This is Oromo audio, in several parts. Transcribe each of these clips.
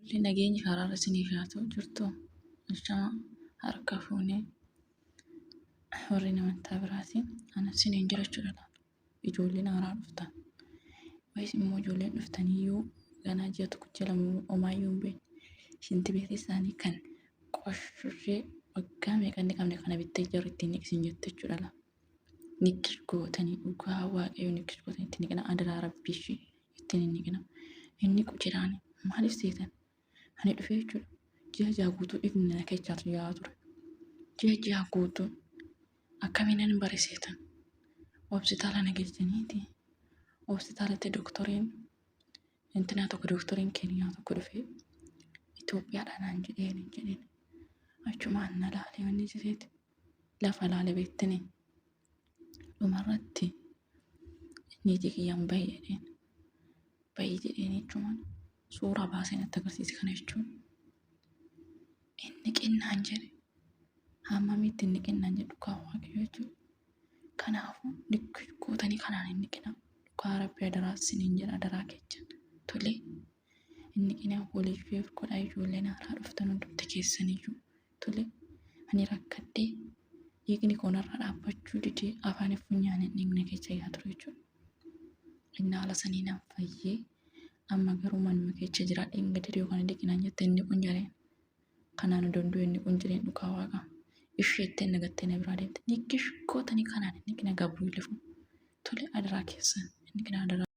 Tole nageenyi karaarra isiniif haa ta'u jirtu ashama harka fuunee warreen amantaa biraati. Ana isiniin jira jechuudha. Ijoolleen haaraa dhuftan. Wayis immoo ijoolleen dhuftaniyyuu ganaa ji'a tokko ji'a lama homaayyuu hin beekne. Shinti beetii isaanii kan qoshshee waggaa meeqa inni qabne kana bittee jarri ittiin niqsin jette jechuudha. Nikish gootanii dhugaa waaqayyo nikish gootanii ittiin niqina adaraa rabbii ishee ittiin hin niqina. Inni quciraani maaliif seetan? Ani dhufee jechuudha. Ji'a ja'a guutuu dhiigni na kechaatu yaa'aa ture. Ji'a ja'a guutuu akkamiin nan bare seetan? Hospitaala na geessaniiti. Hospitaalatti doktoriin intinaa tokko doktoriin Keeniyaa tokko dhufee Itoophiyaadha naan jedheen hin jedheen. Achumaan na laalee wanni jireeti. Lafa laale beektini. Dhumarratti niitii kiyyaan bahi jedheen. Bahi jedheen jechuun suuraa baasee natti agarsiise kana jechuun. Inni qinnaan jedhe. Hammamitti inni qinnaan jedhu dhugaa waaqayyo jechuudha. Kanaafuu gootanii kanaan inni qina. Dhugaa rabbi adaraa isiniin jedha adaraa keechan. Tole inni qina waliif feef godhaa ijoolleen haaraa dhuftan hundumti keessaniyyuu. Tole ani rakkadhee dhiigni koo narra dhaabbachuu didee afaan funyaaniin dhiigni keessa yaa ture jechuudha. Inni haala sanii nan fayyee amma garuu manuma keessa jira dhiigni gadi yookaan dhiqinaan jette inni kun jedheen. Kanaan danduu inni kun jedheen dhugaa waaqa. Isheettee nagattee na biraa deemte. Nikish gootanii kanaan inni qina gabbuu lifu. Tole adaraa keessan inni qina adaraa.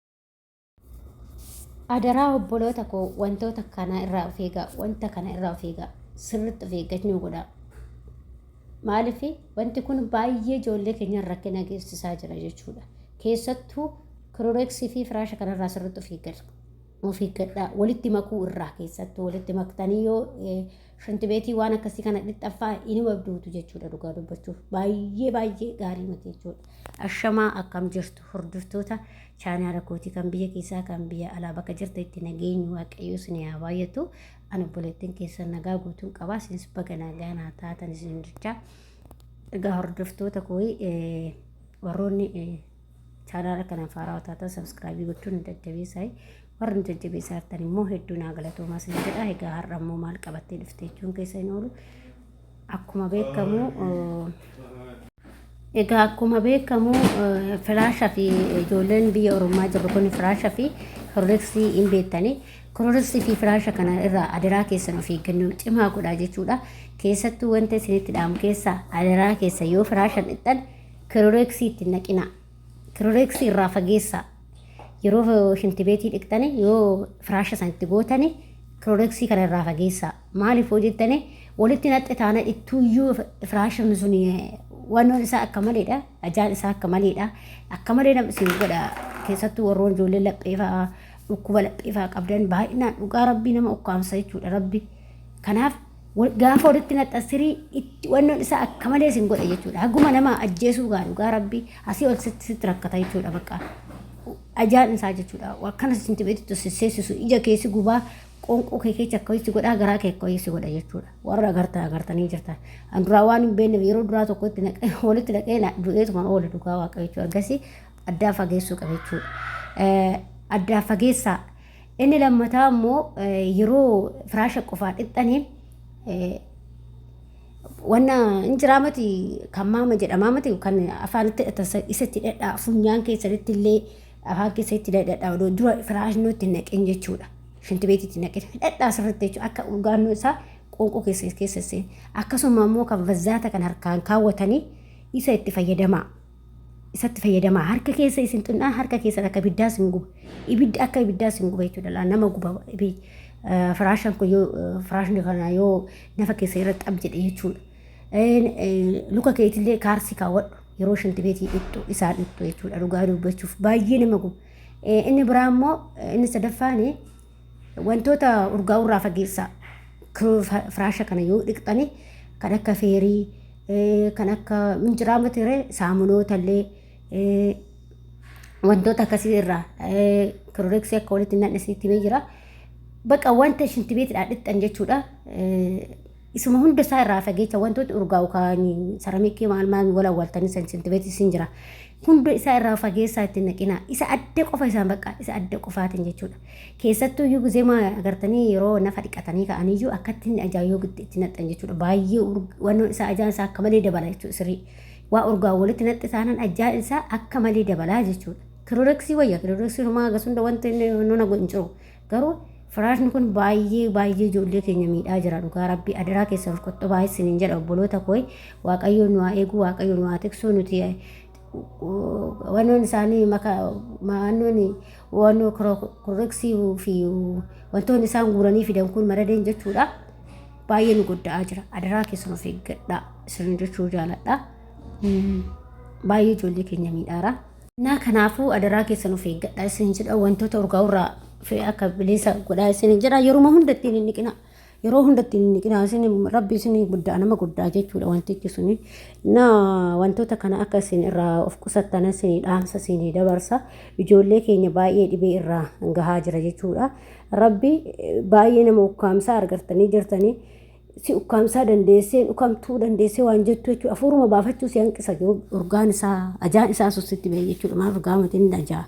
Adaraa obboloota koo wantoota kana irraa of eegaa, wanta kana irraa of eegaa, sirriitti of eeggachuu godhaa. Maaliif wanti kun baay'ee ijoollee keenya rakkina geessisaa jira jechuudha. Keessattuu kirooreksii fi firaasha kanarraa sirriitti of eeggatu. Of eeggadhaa walitti makuu irraa keessattuu walitti maktanii yoo shintibeetii waan akkasii kana dhixxaffaa inuma duutu jechuudha dhugaa dubbachuuf baay'ee baay'ee gaarii miti jechuudha. Ashamaa akkam jirtu hordoftoota chaanaala kootii kan biyya keessaa kan biyya alaa bakka jirtanitti nageenyi waaqayyoo isin haa baay'atu. Ani obboleettiin keessan nagaa guutuun qaba. Isinis baga nagaa naa taatan isin jecha. Egaa hordoftoota koo warroonni chaanaala kanaaf haarawaa taatan sabskraayibii gochuun nu jajjabeessaa. Warri nu jajjabeessaa jirtan immoo hedduu naa galatoomaa isin jedha. Egaa har'a immoo maal qabattee dhufte jechuun keessa hin oolu. Akkuma beekamu Egaa akkuma beekamu firaasha fi ijoolleen biyya Oromaa jirru kun firaasha fi kororiksii hin beektani. Kororiksii fi firaasha kana irraa adaraa keessan of eeggannoo cimaa godhaa jechuudha. Keessattuu wanta isinitti dhaamu keessaa adaraa keessa yoo firaasha dhixxan kororiksii itti naqina. Kororiksii irraa fageessaa. Yeroo shintibeetii dhiqxani yoo firaasha san itti gootani kirooreksii kana irraa fageessaa. Maaliif hoo jettani walitti naxxe taana ittuuyyuu firaashan sun wannoon isaa akka maleedha. Ajaan isaa akka maleedha. Akka malee nama isin godha. Keessattuu warroon ijoollee laphee fa'aa dhukkuba laphee fa'aa qabdan baay'inaan dhugaa rabbii nama ukkaamsa jechuudha rabbi. Kanaaf gaafa walitti naxxa sirii itti wannoon isaa akka malee isin godha jechuudha. Haguma nama ajjeesuu gaa dhugaa rabbii asii ol sitti sitti rakkata jechuudha bakka. Ajaan isaa jechuudha. Akkana isin tibeetitti sisseessisu ija keessi gubaa qoonqoo kee keessa akka si godhaa garaa kee akka si godha jechuudha. Warra agartan agartanii jirtan. An duraa waan hin beekneef yeroo duraa tokko itti naqee walitti naqee na du'eetuma oole dhugaa waaqa jechuudha. Ergasii addaa fageessuu qaba jechuudha. Addaa fageessaa. Inni lammataa immoo yeroo firaasha qofaa dhixxanii wanna hin jiraa miti kan maama jedhamaa miti kan afaanitti hidhatan isatti hidhadhaa funyaan keessanitti illee afaan keessatti hidhadhaa odoo dura firaashnoo itti naqin jechuudha. Shintibeetitti naqin hidhadhaa sirriitti jechuudha akka urgaannoo isaa qoonqoo keessa keessa seenu. Akkasuma immoo kan vazzaata kan harkaan kaawwatanii isa itti fayyadamaa. Isatti fayyadamaa harka keessa isin xunnaan harka keessan akka ibiddaa isin guba. Ibidda akka ibiddaa isin guba jechuudha. Laa nama guba firaashan kun yoo firaashni kana yoo nafa keessa irra xab jedhe jechuudha. Luka keetillee kaarsii kaawwadhu yeroo shintibeetii dhixxu isaan dhixxu jechuudha. Dhugaa dubbachuuf baay'ee nama guba. Inni biraa immoo inni sadaffaan wantoota urgaa'u irraa fageessaa. Firaasha kana yoo dhiqxani kan akka feerii kan akka minjiraa miti saamunoota illee wantoota akkasii irraa kiroreeksii akka walitti hin isinitti himee jira. Bakka wanta shintibeetidhaan dhixxan jechuudha. Isuma hunda isaa irraa fageecha wantoota urgaa'u kan saramikii maal maal wal awwaaltanii san shintibeetii sin jira. Hunda isaa irraa fageessaa itti naqinaa. Isa adda qofa isaan bakka isa adda qofaatiin jechuudha. Keessattuu iyyuu gizee agartanii yeroo nafa dhiqatanii ka'aniyyuu akkatti inni ajaa'iba itti naqxan jechuudha. Baay'ee wannoon isaa ajaan isaa akka malee dabala jechuudha sirrii. Waa urgaa walitti naqxe taanaan ajaan isaa akka malee dabalaa jechuudha. Kilooreksii wayya kilooreksii homaa hagas hunda wanti inni nuna hin jiru. Garuu firaashni kun baay'ee baay'ee ijoollee keenya miidhaa jira dhugaa rabbii adaraa keessa of qoxxobaa isiniin jedha obboloota koo waaqayyo nu haa eegu waaqayyo nu haa tiksu nuti wannoon isaanii maka wannoon wannoo kilooreksii fi wantoonni isaan guuranii fidan kun maradeen jechuudha. Baay'ee nu godda'aa jira adaraa keessan of eeggadhaa isin jechuu jaaladha. Baay'ee ijoollee keenya miidhaara. Naa kanaafuu adaraa keessan of eeggadhaa isin jedha wantoota urgaa'urraa akka bilisa godhaa isin jedha yeruma hunda ittiin hin dhiqina. Yeroo hunda ittiin hin dhiqina isin rabbi isin guddaa nama guddaa jechuudha wantichi suni. Na wantoota kana akka isin irraa of qusattan isin dhaamsa isin dabarsa. Ijoollee keenya baay'ee dhibee irraa gahaa jira jechuudha. Rabbi baay'ee nama ukkaamsaa argartanii jirtanii. Si ukkaamsaa dandeessee dhukamtuu dandeessee waan jettu jechuudha. Afuuruma baafachuu si hanqisa yoo urgaan isaa ajaan isaa sun sitti ba'e jechuudha. Maal urgaa matiin ajaa.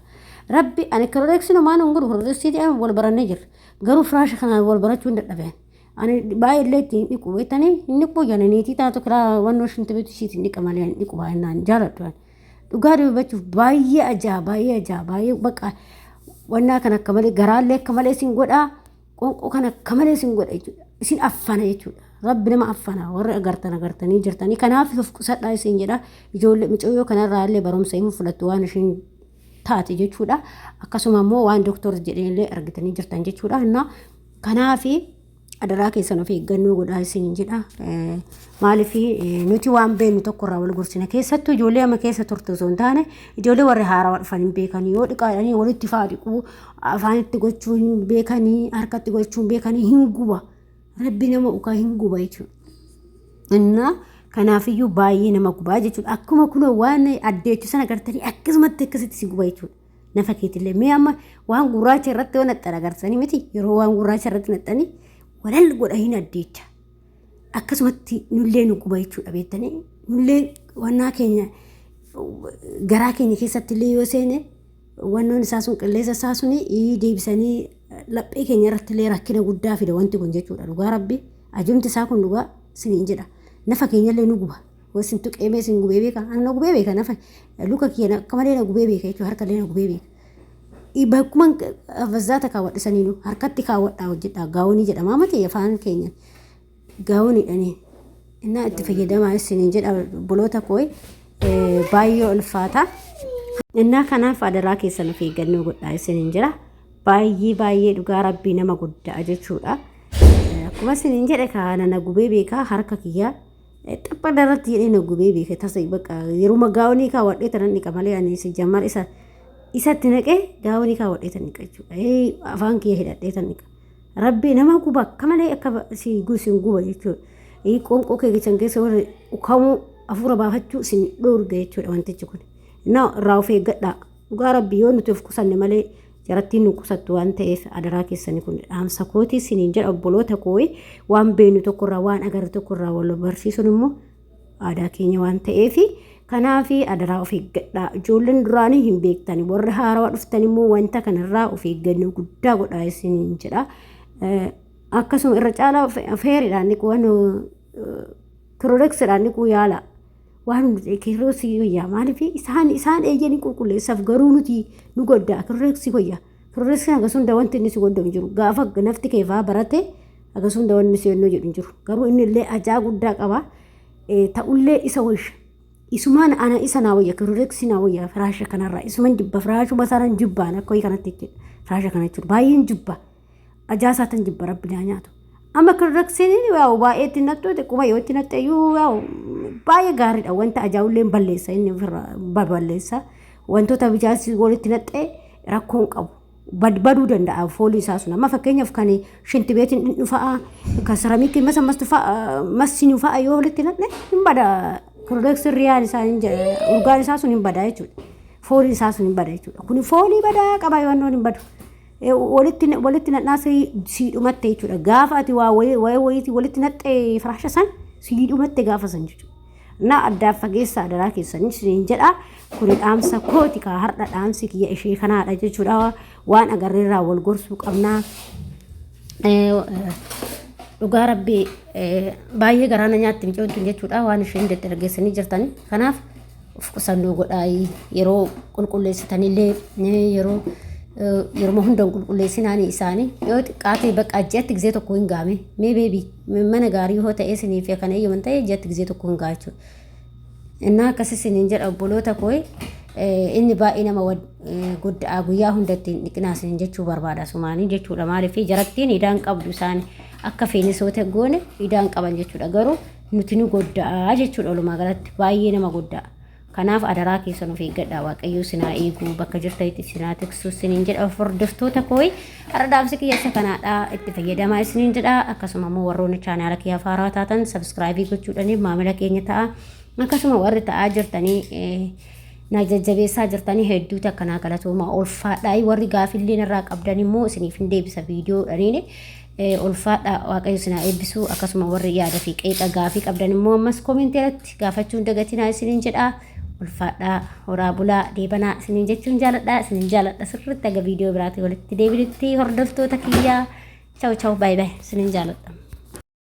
Rabbi ani kilooreeksiin homaan hin godhu kilooreeksii wal barannee jirra. Garuu firaasha kanaan wal barachuu hin dadhabeen. Ani baay'ee illee ittiin dhiqu beektanii hin dhiqu jedhanii niitii taatu kiraa wannoo ishiin taphatu ishiitiin dhiqa malee hin dhiqu baay'inaan jaaladhu. Dhugaa dubbachuuf baay'ee ajaa baay'ee ajaa baay'ee baqa wannaa kan akka malee garaallee akka malee isin godhaa qoonqoo kan akka malee isin godha jechuudha. Isin affana jechuudha. Rabbi nama affana warri agartan agartanii jirtanii kanaaf of qusadhaa isin jedha. Ijoollee mucayyoo kanarraa illee barumsa hin fudhattu waan ishiin taate jechuudha. Akkasuma immoo waan doktor jedhee illee argitanii jirtan jechuudha. Innaa kanaaf adaraa keessan of eeggannoo godhaa isin jedha. Maaliif nuti waan beeknu tokkorraa wal gorsina. Keessattuu ijoollee amma keessa turte osoo hin taane ijoollee warri haarawaa dhufan hin beekan yoo dhiqaadhanii walitti fa'aa dhiquu afaanitti gochuu hin beekanii harkatti gochuu hin beekanii hin guba. Rabbi nama ukaa hin guba jechuudha. Innaa kanaafiyyuu baay'ee nama gubaa jechuudha. Akkuma kunoo waan addeechu sana agartanii akkasumatti akkasitti si guba jechuudha. Nafa keetillee mee amma waan gurraacha irratti yoo naxxan agartanii miti yeroo waan gurraacha irratti naxxanii walal godha hin addeecha. Akkasumatti nullee nu guba jechuudha beektanii nullee wannaa keenya garaa keenya keessatti illee yoo seene wannoon isaa sun qilleensa isaa suni deebisanii laphee keenya irratti illee rakkina guddaa fida wanti kun jechuudha dhugaa rabbi ajumti isaa kun dhugaa siniin jedha nafa keenya illee nu guba wasin tuqee mee sin gubee beeka ana na gubee beeka nafa luka kiyya akka malee na gubee beeka jechuudha harka illee na gubee beeka. Bakkuma afazzaata kaawwadhe saniinu harkatti kaawwadhaa hojjedhaa gaawonii jedhama mati afaan keenya gaawoniidhanii innaa itti fayyadamaa isiniin jedha obboloota koo baay'ee ulfaata. Innaa kanaaf adaraa keessan of eeggannoo godhaa isiniin jira. Baay'ee baay'ee dhugaa rabbii nama guddaa jechuudha. Akkuma isiniin jedhe kaana na gubee beekaa harka kiyyaa xapha irratti jedhee na gubee beeka tasa bakka yeruma gaawonii kaawwadhee tanan dhiqa malee ani si jammar isa isatti naqee gaawonii kaawwadhee tan dhiqa jechuudha. Afaan kiyya hidhadhee tan dhiqa. Rabbi nama guba akka malee akka si sin guba jechuudha. Qoonqoo kee keessan keessa warri ukamuu hafuura baafachuu sin dhoorga jechuudha wantichi kun. Na irraa of eeggadhaa. Dhugaa rabbi yoo nuti of qusanne malee jarattiin nu qusattu waan ta'eef adaraa keessanii kun dhaamsa kootii siniin jedha obboloota koo waan beeknu tokkorraa waan agarru tokkorraa wal barsiisuun immoo aadaa keenya waan ta'eef kanaaf adaraa of eeggadhaa. Ijoolleen duraanii hin beektani warri haarawaa dhuftan immoo wanta kanarraa of eeggannoo guddaa godhaa isiniin jedha. Akkasuma irra caalaa feeriidhaan dhiquu waan kiroreksiidhaan dhiquu yaala. Waan kiroreksii wayyaa maaliif isaan isaan eeyyanii qulqulleessaaf garuu nuti nu goddaa kiroreksii wayyaa. Kiroreksiin hagas hunda wanti inni si godhu hin jiru. Gaafa nafti kee fa'aa barate hagas hunda wanni si yennoo jedhu hin jiru. Garuu inni illee ajaa guddaa qaba. Ta'ullee isa wayya. Isumaan ana isa naa wayya kiroreksii naa wayya firaasha kanarraa isuman jibba firaashuma sanan jibbaan akka wayii kanatti jechuudha. Firaasha kana jechuudha baay'een jibba. Ajaa isaatan jibba rabbi naa nyaatu. Amma kiroreksiin yaa'u baay'ee itti nattu xiqquma yoo itti natte iyyuu yaa'u baay'ee gaariidha wanta ajaa'ullee hin balleessa inni ofirraa baballeessa. Wantoota bijaas walitti naxxee rakkoo hin qabu. Baduu danda'a foolii isaa sun amma fakkeenyaaf kan shintibeetiin dhindhu fa'a kan saramiikii masa mastu fa'a massinu fa'a yoo walitti naqne hin bada kiroreeksiin riyaan isaa hin urgaan isaa sun hin bada jechuudha. Fooliin isaa sun hin bada jechuudha. Kun foolii badaa qaba yoo hin badu. Walitti walitti naqnaa sii dhumatte jechuudha. Gaafa ati waa wayii wayiitii walitti naqxee firaasha san sii dhumatte gaafa san jechuudha. Na addaan fageessaa adaraa keessanii isiniin jedha. Kuni dhaamsa kooti kaa har'a dhaamsi kiyya ishee kanaadha jechuudha. Waan agarreerraa wal gorsuu qabnaa. Dhugaa rabbii baay'ee garaa na nyaatti micoon tun jechuudha waan isheen jette dhageessanii jirtani. Kanaaf of qusannoo godhaa yeroo qulqulleessitanillee yeroo yeroo hunda hin qulqulleessinaani isaanii yoo xiqqaate bakka ji'atti gizee tokko hin gaame mee beebii mana gaarii yoo ta'e isiniif kana eeyyaman ta'e ji'atti gizee tokko hin gaa jechuudha. Innaa akkas isiniin jedha obboloota koo inni baay'ee nama godda'a guyyaa hundatti hin dhiqinaa isiniin jechuu barbaada sumaanii jechuudha maaliif jarattiin idaan qabdu isaan akka feenisoota goone idaan qaban jechuudha garuu nuti nu godda'a jechuudha walumaa galatti baay'ee nama godda'a. Kanaaf adaraa keessan of eeggadhaa waaqayyoo sinaa eeguu bakka jirtanitti sinaa tiksu isiniin jedha hordoftoota koo har'a dhaamsi kiyya isa kanaadha itti fayyadamaa isiniin jedha akkasuma immoo warroonni chaanaala kiyya haaraa taatan sabskraayibii gochuudhaan maamila keenya ta'a akkasuma warri ta'aa jirtanii na jajjabeessaa jirtanii hedduu takka naa galatoomaa ulfaadhaa warri gaafillee narraa qabdan immoo isiniif hin deebisa viidiyoodhaniin Ulfaadha waaqayyo isin haa eebbisu akkasuma warri yaada fi qeeqa gaafii qabdan immoo ammas koomentii irratti gaafachuu hin dagatinaa isiniin jedha ulfaadha horaa bulaa deebanaa isiniin jechuun jaaladha isiniin jaaladha sirriitti aga viidiyoo biraatii walitti deebinutti hordoftoota kiyyaa chaw chaw baay baay isiniin jaaladha.